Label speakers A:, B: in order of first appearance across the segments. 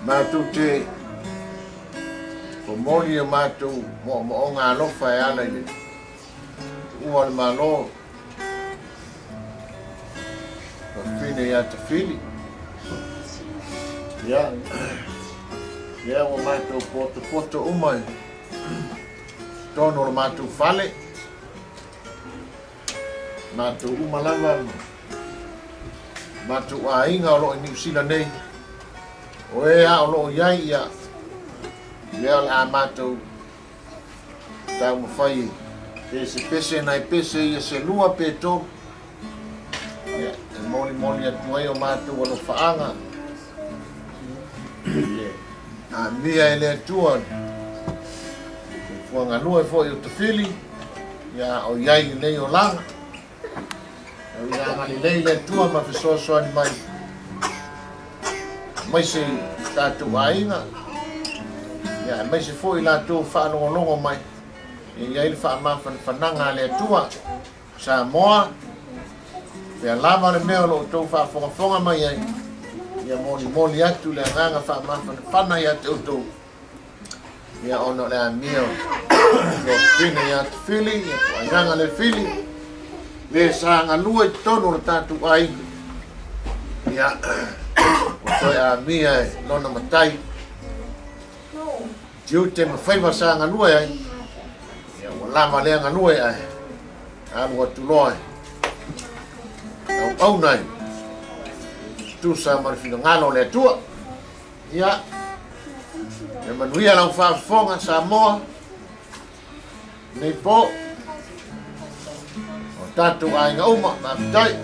A: Matou te momoli o matou moomooga alofa e ala i le tuua o le Malo, fafine ia Tafili. Ia, lea ua matou potopoto uma i totonu o le matou fale, matou uma lava ma matou aiga o lo o i Niu Sila nei, o e a o lo o i ai, ia, lea o le a matou taumafai e pesepese nai pese ia se lua pe tolu, ia, e molimoli atu ai o matou alofaaga i le amia e le Atua le soifua galue foi o Tafili, ia, o i ai i lenei olaga. Tau ia agalelei le Atua ma fesoasoani mai, aemaise i tatou aiga, ia aemaise foi i latou faalogologo mai, ia i ai le faamafanafanaga a le Atua. Samoa, pea lava le mea o lo outou faafogafoga mai ai, ia molimoli atu le agaga faamafanafana ia te outou. Ia ona o le amio Tuafafine ia Tafili, ia po o Aiaga le Fili, le sa galue i totonu o le tatou aiga. Ia, ua toe amia e lona matai tiute ma faiva sa galue ai. Ia, ua lava lea galue ae alu atu loa e auauna e tusa ma le finagalo o le Atua. Ia, ia manuia lau faafofoga Samoa, nei po, o tatou aiga uma, faafetai.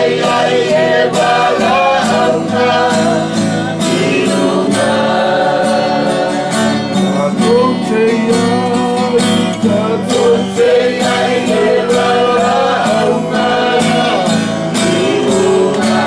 A: i ai le valaauga i luga. Tatou te i ai, tatou te i ai le valaauga i luga.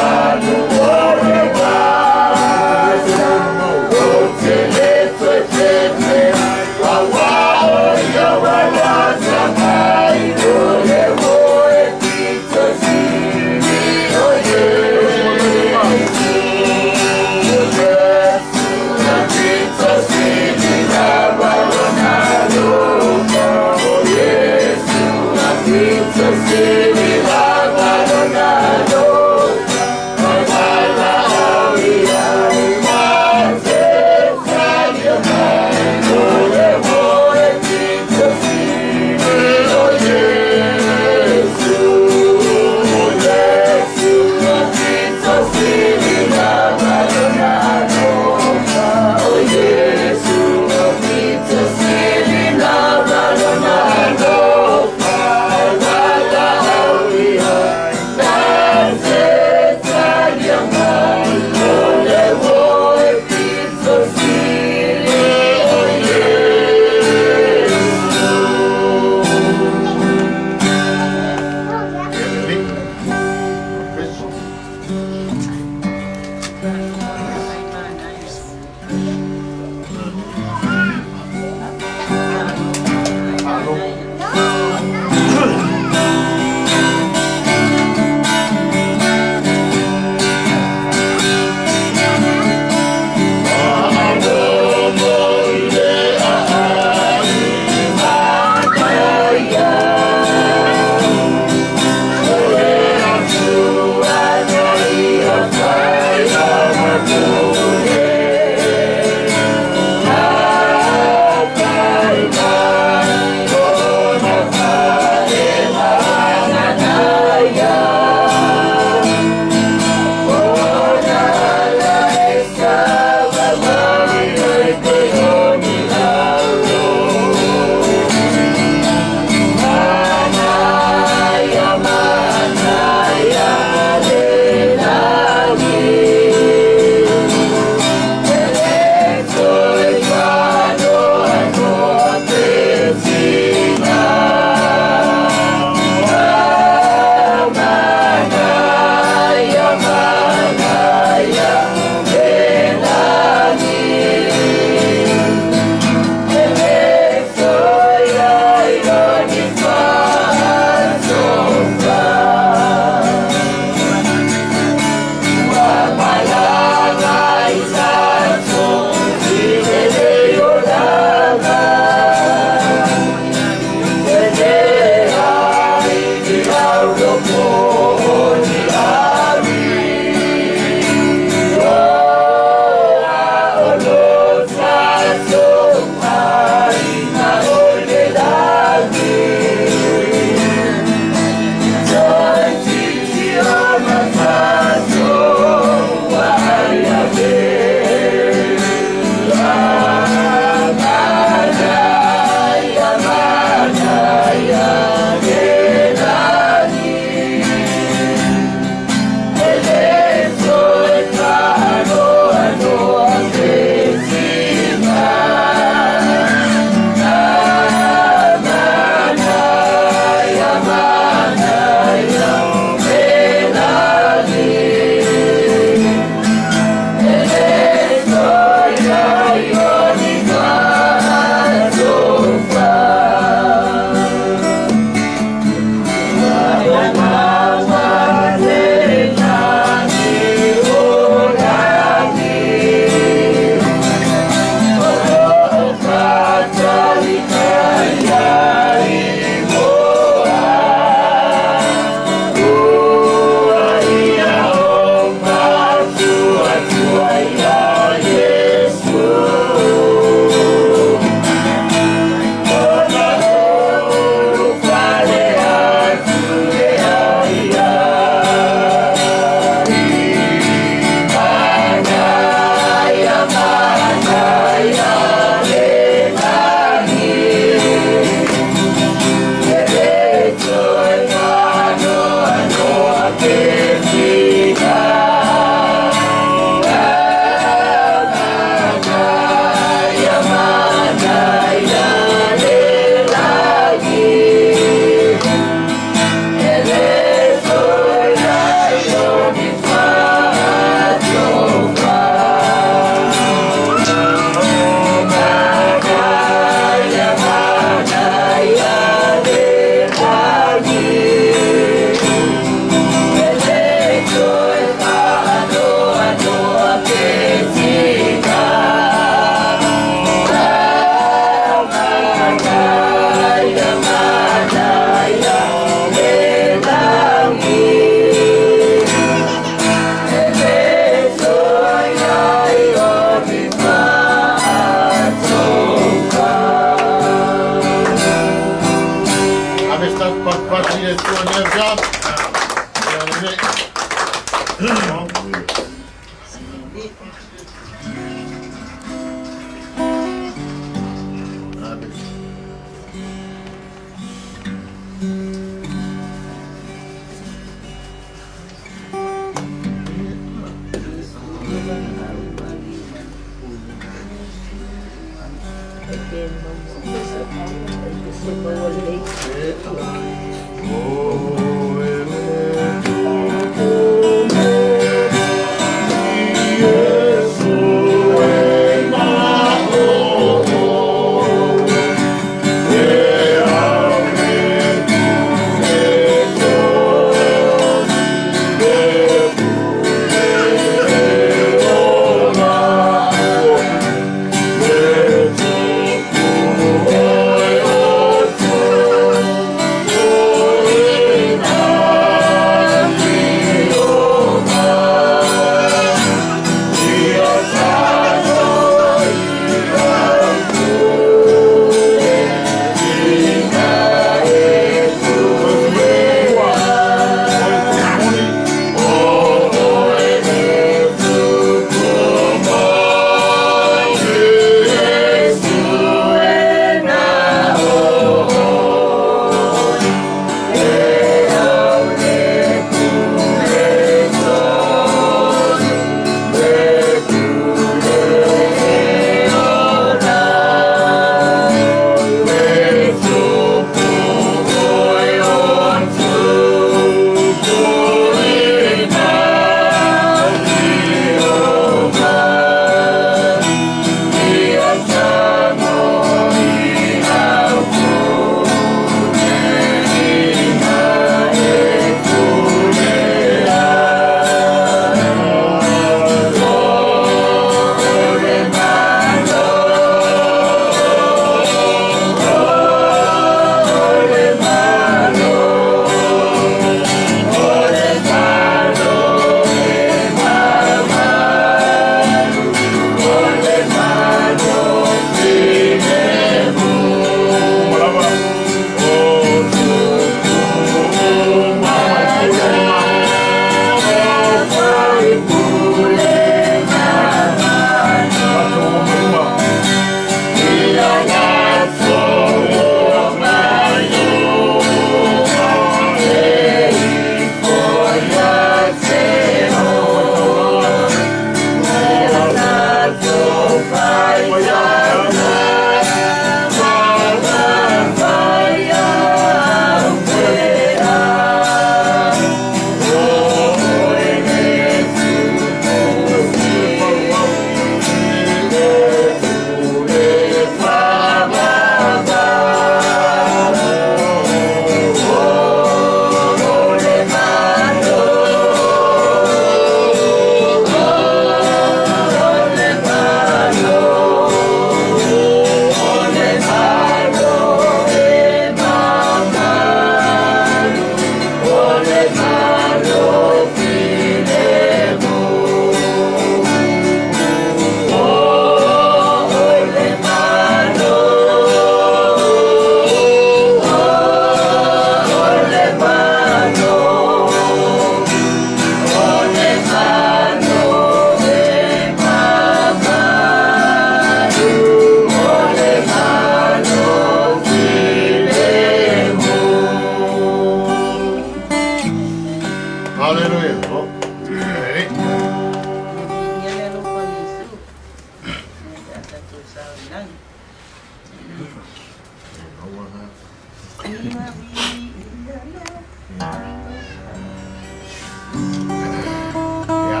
A: Ia,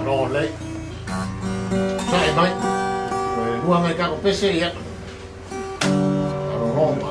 A: malo lelei. Sae mai. Toe lua nai tatou pese, ia. Malolo ma.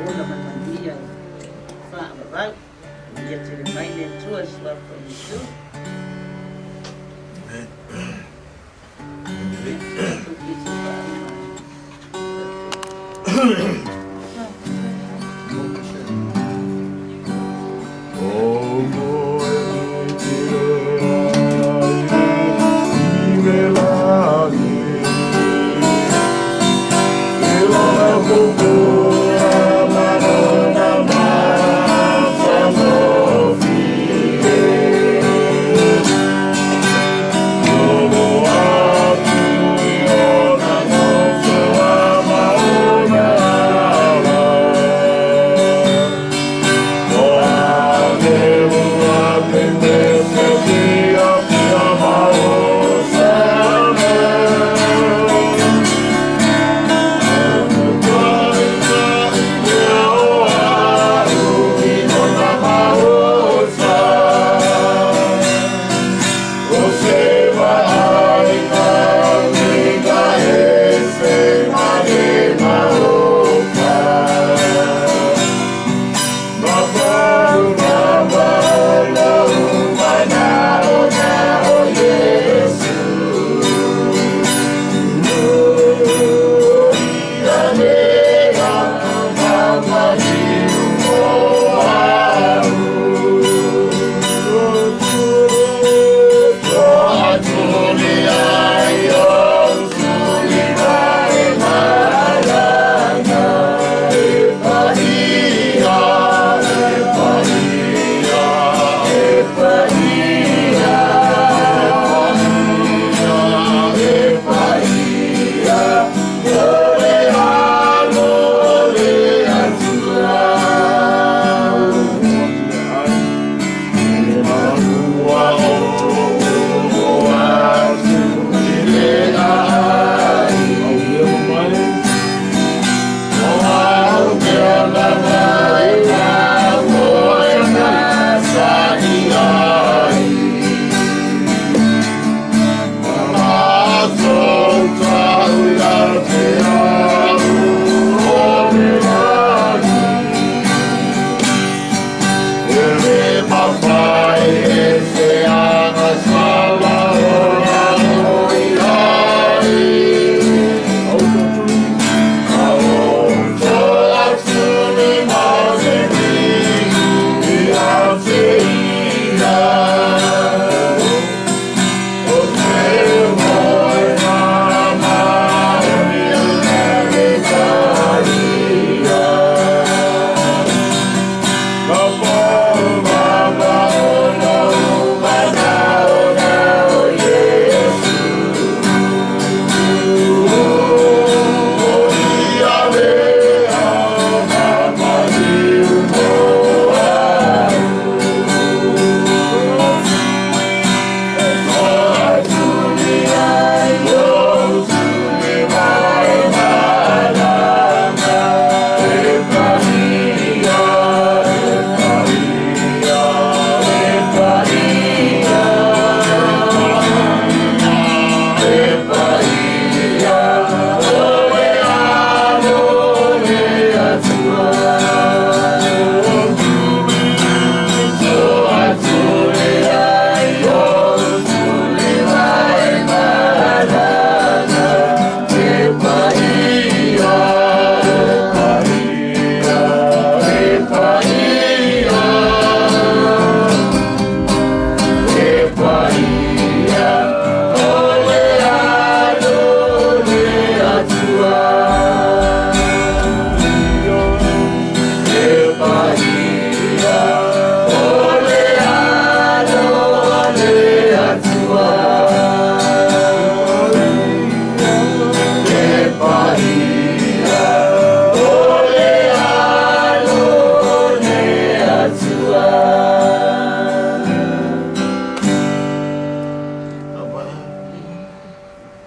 A: Ona.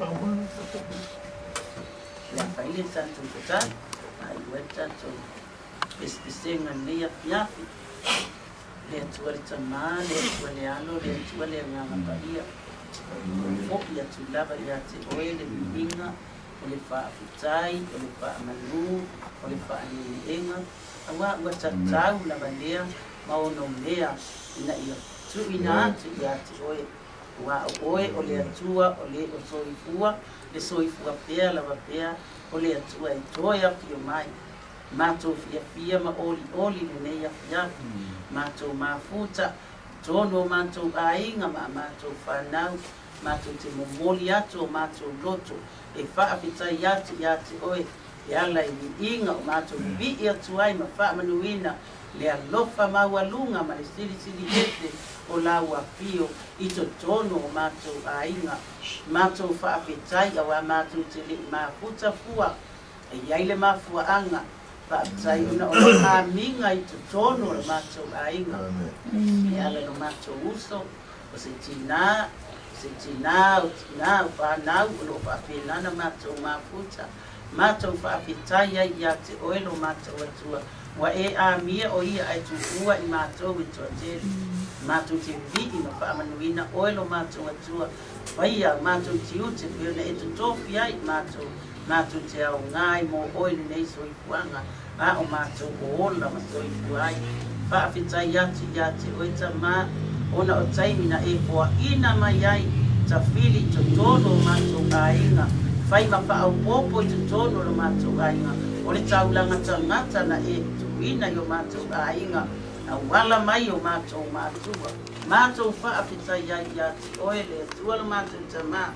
B: Le a fai le tatou tatalo, faaiu ai le tatou pesepesega i lenei afiafi. Le Atua le Tama, le Atua le Alo, le Atua le Agaga Paia, ua foi atu lava ia te Oe le viiga, o le faafetai, o le faamanu, o le faaneeneega, auā ua tatau lava lea ma ono mea ina ia tuuina atu ia te Oe. Aua o Oe o le Atua o le o soifua, le soifua pea lava pea, o le Atua e toe afio mai. Matou fiafia ma olioli lenei afiafi, matou mafuta, totonu o matou aiga ma a matou fanau, matou te momoli atu o matou loto e faafetai atu ia te Oe e ala i viiga o matou vivii atu ai ma faamanuina le alofa maualuga ma le silisili ese o lau afio i totonu o matou aiga. Matou faafetai auā matou te le i mafuta fua e i ai le mafuaaga faafetai ona o le amiga i totonu o le matou aiga e ala i lo matou uso, o se tinā, o se tinā, o tinā, o fanau o lo o faapena ona matou mafuta. Matou faafetai ai ia te Oe lo matou Atua, ua e amia o Ia ae tuua i matou e toatele. Matou te vivii ma faamanuina Oe lo matou Atua, faia matou tiute pei ona e totofi ai i matou, matou te aoga ai mo Oe lenei soifuaga, a o matou o ola ma soifua ai. Faafetai atu ia te Oe Tama, ona o taimi na e foaina mai ai tafili i totonu o matou aiga, fai ma faaopoopo i totonu o lo matou aiga, o le taulaga tagata na e tuuina i o matou aiga, auala mai o matou matua. Matou faafetai ai ia te Oe le Atua lo matou Tama,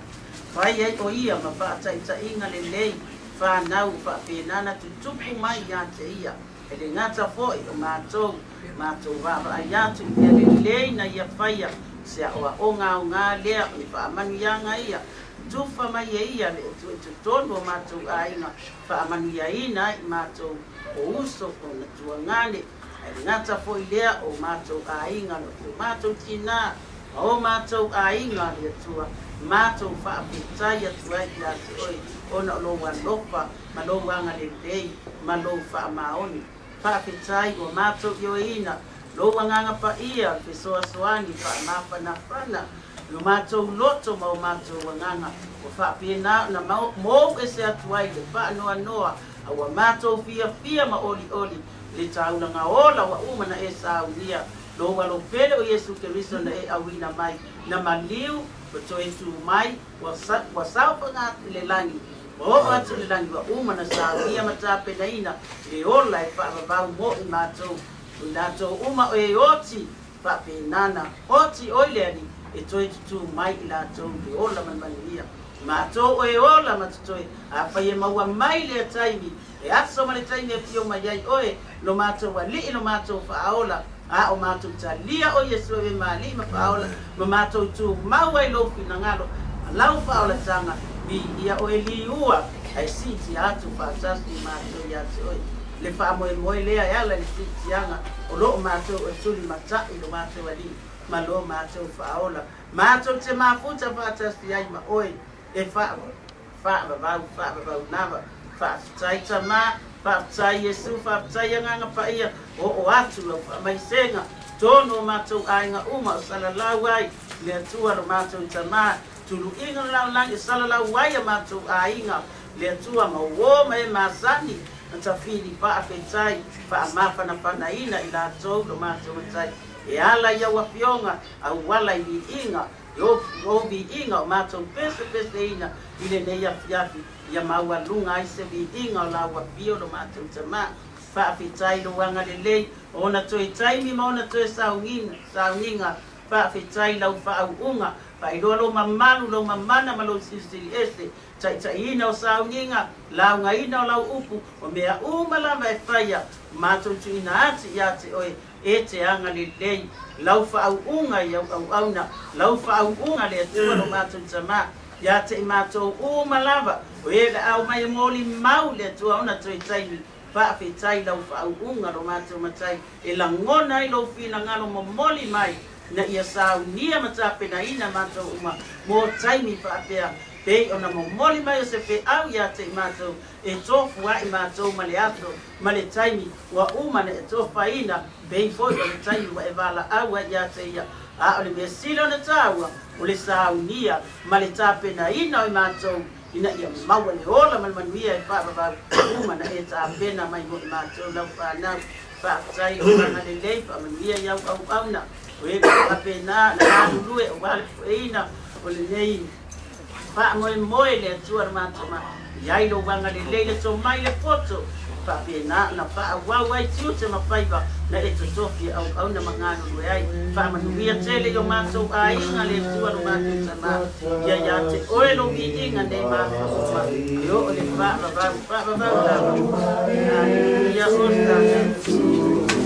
B: fai ai o Ia ma faataitaiga lelei fanau o faapena na tutupu mai ia te Ia, e le gata foi o matou, matou vaavaai atu i mea lelei na Ia faia, se aoaoga aoga lea o le faamanuiaga ia, tufa mai e Ia le Atua i totonu o matou aiga, faamanuiaina ai i matou o uso o na tuagane, ae le gata foi lea o matou aiga no to matou tinā ma o matou aiga le Atua, matou faafetai atu ai ia te Oe ona o Lou alofa ma Lou agalelei ma Lou faamaoni. Faafetai ua matou ioeina Lou Agaga Paia o le fesoasoani faamafanafana i o matou loto ma o matou agaga ua faapena ona mou ese atu ai le faanoanoa a ua matou fiafia ma olioli i le taulaga ola ua uma na e saunia Lou alo pele o Iesu Keriso na e auina mai na maliu ua toe tu mai ua ua saofaga atu i le lagi ua oo atu i le lagi ua uma na saunia ma tapenaina le ola e faavavau mo i matou o i latou uma o e oti faapena na oti oi le Alii e toe tutū mai i latou le ola ma le manuia matou o e ola ma totoe afai e maua mai lea taimi E aso ma le taimi e afio mai ai Oe, lo matou Alii, lo matou Faaola, a o matou talia o Iesu e ma Alii ma Faaola, ma matou tumau ai Lou finagalo ma Lau faaolataga, viia Oe liua, ae siitia atu faatasi matou ia te Oe. Le faamoemoe lea e ala i le siitiaga o lo o matou e tulimatai lo matou Alii ma lo matou Faaola, matou te mafuta faatasi ai ma Oe e faavavau, faavavau lava. Faafetai Tama, faafetai Iesu, faafetai Agaga Paia, oo atu lau faamaisega, tonu o matou aiga uma o salalau ai le Atua lo matou Tama, tuluiga o le lalolagi o salalau ai a matou aiga, le Atua ma uo ma e masani na tafili faafetai, faamafanafanaina i latou lo matou Matai, e ala i au afioga, auala i viiga, I ou viiga o matou pesepeseina i lenei afiafi, ia maualuga ai se viiga o lau afio lo matou Tama. Faafetai lou agalelei, o ona toe taimi ma ona toe sauniga, faafetai lau faauuga, faailoa lou mamalu, lou mamana ma lou silisili ese, taitaiina o sauniga, laugaina o lau upu, o mea uma lava e faia, matou tuuina atu ia te oe, E te agalelei, lau faauuga i au auauna, lau faauuga le Atua lo matou Tama, ia te i matou uma lava, o e le ao mai e molimau le Atua ona toe taimi, faafetai lau faauuga lo matou Matai, e lagona ai lou finagalo momoli mai, ina ia saunia ma tapenaina matou uma mo taimi faapea. Pei ona momoli mai o se feau ia te i matou, e tofua'i matou ma le aso ma le taimi ua uma ona e tofaina, pei foi o le taimi ua e valaau ai ia te ia. A o le mea sili ona taua, o le saunia ma le tapenaina o i matou ina ia maua le ola ma le manuia e faavavau uma na e tapena mai mo i matou lau fanau. Faafetai o agalelei faamanuia i au auauna, o e ua faapena ona galulue aua le pueina o lenei faamoemoe le Atua lo matou ma i ai lou agalelei le tomai le poto faapena ona faaauau ai tiute ma faiva na e totofi e auauna ma galulue ai. Faamanuia tele i o matou aiga le Atua lo matou Tama, ia ia te oe lou viiga nei ma aso uma e oo i le faavavau, faavavau lava. Aleluia, Hosana.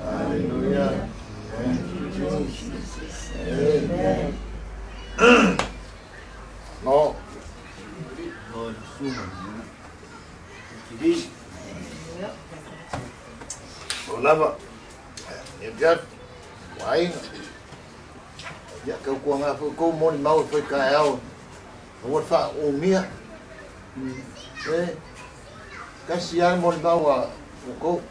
A: Hallelujah. Thank you, Jesus. Amen. No. O lava. Ia Jeff. O aiga. Ia kau kua ngā whai kou moni mau e whai kai ao. Aua le faaumia. E, tasi lava le molimau a outou.